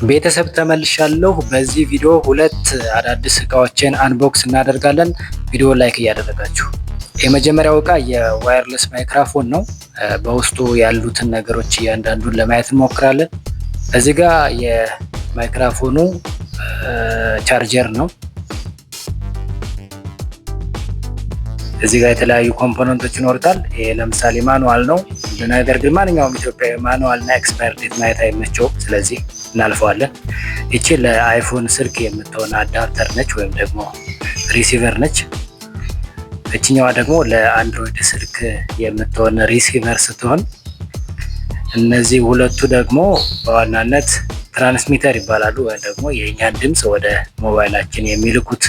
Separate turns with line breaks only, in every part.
ቤተሰብ ተመልሻለሁ። በዚህ ቪዲዮ ሁለት አዳዲስ እቃዎችን unbox እናደርጋለን። ቪዲዮ like እያደረጋችሁ። የመጀመሪያው እቃ የ wireless microphone ነው። በውስጡ ያሉትን ነገሮች እያንዳንዱን ለማየት እንሞክራለን። እዚህ ጋር የ microphone ኑ charger ነው። እዚህ ጋር የተለያዩ component ኦች ይኖሩታል። ይሄ ለምሳሌ manual ነው። ነገር ግን ማንኛውም ኢትዮጵያዊ manual እና expire date ማየት አይመቸውም። ስለዚህ እናልፈዋለን። ይቺ ለ iPhone ስልክ የምትሆን adapter ነች ወይም ደግሞ receiver ነች። እችኛዋ ደግሞ ለ Android ስልክ የምትሆን receiver ስትሆን እነዚህ ሁለቱ ደግሞ በዋናነት transmitter ይባላሉ ወይም ደግሞ የእኛን ድምፅ ወደ ሞባይላችን የሚልኩት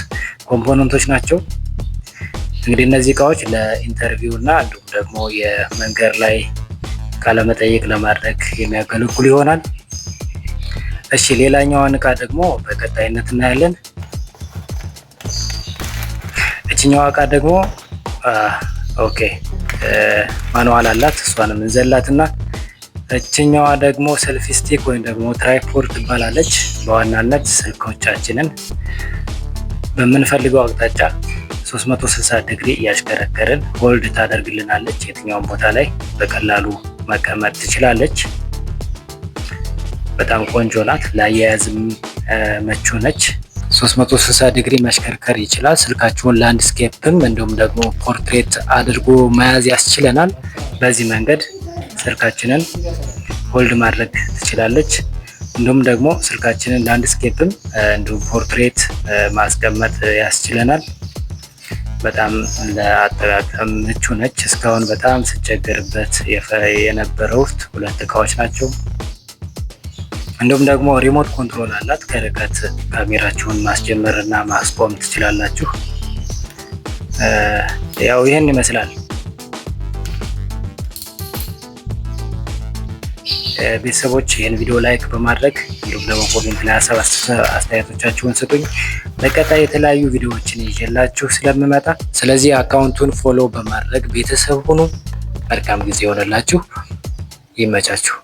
component ኦች ናቸው። እንግዲህ እነዚህ እቃዎች ለ interview እና እንዲሁም ደግሞ የመንገድ ላይ ቃለመጠይቅ ለማድረግ የሚያገለግሉ ይሆናል። እሺ፣ ሌላኛዋን እቃ ደግሞ በቀጣይነት እናያለን። እችኛዋ እቃ ደግሞ okay manual አላት፣ እሷንም እንዘላትና እችኛዋ ደግሞ selfie stick ወይም ደግሞ tripod ትባላለች። በዋናነት ስልኮቻችንን በምንፈልገው አቅጣጫ 360 ዲግሪ እያሽከረከርን hold ታደርግልናለች። የትኛውን ቦታ ላይ በቀላሉ መቀመጥ ትችላለች። በጣም ቆንጆ ናት። ለአያያዝም ምቹ ነች። 360 ዲግሪ መሽከርከር ይችላል። ስልካችሁን landscape ም እንዲሁም ደግሞ portrait አድርጎ መያዝ ያስችለናል። በዚህ መንገድ ስልካችንን hold ማድረግ ትችላለች። እንዲሁም ደግሞ ስልካችንን landscape ም እንዲሁም portrait ማስቀመጥ ያስችለናል። በጣም ለአጠቃቀም ምቹ ነች። እስካሁን በጣም ስቸገርበት የነበረውት ሁለት እቃዎች ናቸው። እንዲሁም ደግሞ remote control አላት። ከርቀት ካሜራችሁን ማስጀመር እና ማስቆም ትችላላችሁ። ያው ይህን ይመስላል። ቤተሰቦች ይህን ቪዲዮ like በማድረግ እንዲሁም ደግሞ comment ላይ ሀሳብ አስተያየቶቻችሁን ስጡኝ። በቀጣይ የተለያዩ ቪዲዮዎችን ይዤላችሁ ስለምመጣ ስለዚህ account ኡን follow በማድረግ ቤተሰብ ሁኑ። መልካም ጊዜ ይሆንላችሁ። ይመቻችሁ።